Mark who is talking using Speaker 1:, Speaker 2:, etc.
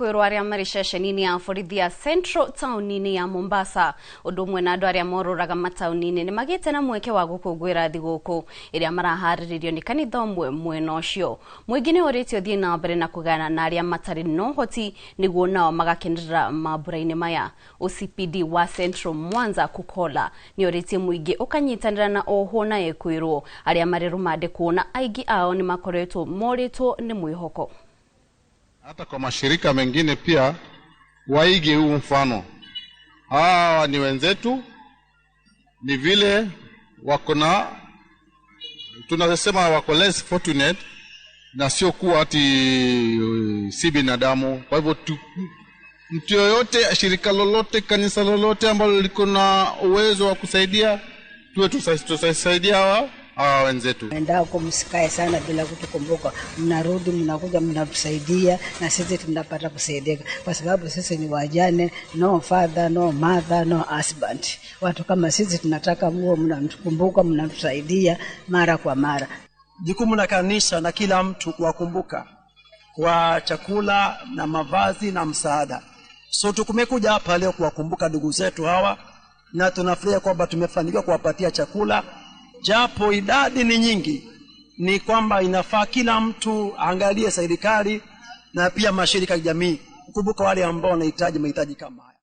Speaker 1: Kwĩrwo arĩa marĩ ceceni-inĩ ya borithi ya Central taũni-inĩ ya Mombasa ũndũ ũmwe na andũ arĩa morũraga mataũni-inĩ nĩ magĩte na mweke wa gũkũngũĩra thigũkũ ĩrĩa maraharĩrĩrio nĩ kanitha ũmwe mwena ũcio. Mũingĩ nĩ ũrĩtio ũthiĩ na mbere na kũgayana na arĩa matarĩ na ũhoti nĩguo nao magakenerera mambura-inĩ maya. OCPD wa Central Mwanza Kukola nĩ ũrĩtie mũingĩ ũkanyitanĩra na ohwo na ekwĩrwo arĩa marĩ rũmande kuona aingĩ ao nĩ makoretwo morĩtwo nĩ mwĩhoko.
Speaker 2: Hata kwa mashirika mengine pia waige huu mfano. Hawa ni wenzetu, ni vile wako na, tunasema wako less fortunate, na sio kuwa ati si binadamu. Kwa hivyo mtu yoyote, shirika lolote, kanisa lolote ambalo liko na uwezo wa kusaidia, tuwe tusaidia hawa wenzetu.
Speaker 3: Endako msikae sana bila kutukumbuka, mnarudi mnakuja mnatusaidia, na sisi tunapata kusaidika, kwa sababu sisi ni wajane, no father, no mother, no husband. Watu kama sisi tunataka muwe mnatukumbuka, mnatusaidia mara kwa mara.
Speaker 4: Jukumu la kanisa na kila mtu kuwakumbuka kwa chakula na mavazi na msaada. So tumekuja hapa leo kuwakumbuka ndugu zetu hawa, na tunafurahia kwamba tumefanikiwa kuwapatia chakula, japo idadi ni nyingi. Ni kwamba inafaa kila mtu aangalie serikali na pia mashirika ya jamii kukumbuka wale ambao wanahitaji mahitaji kama haya.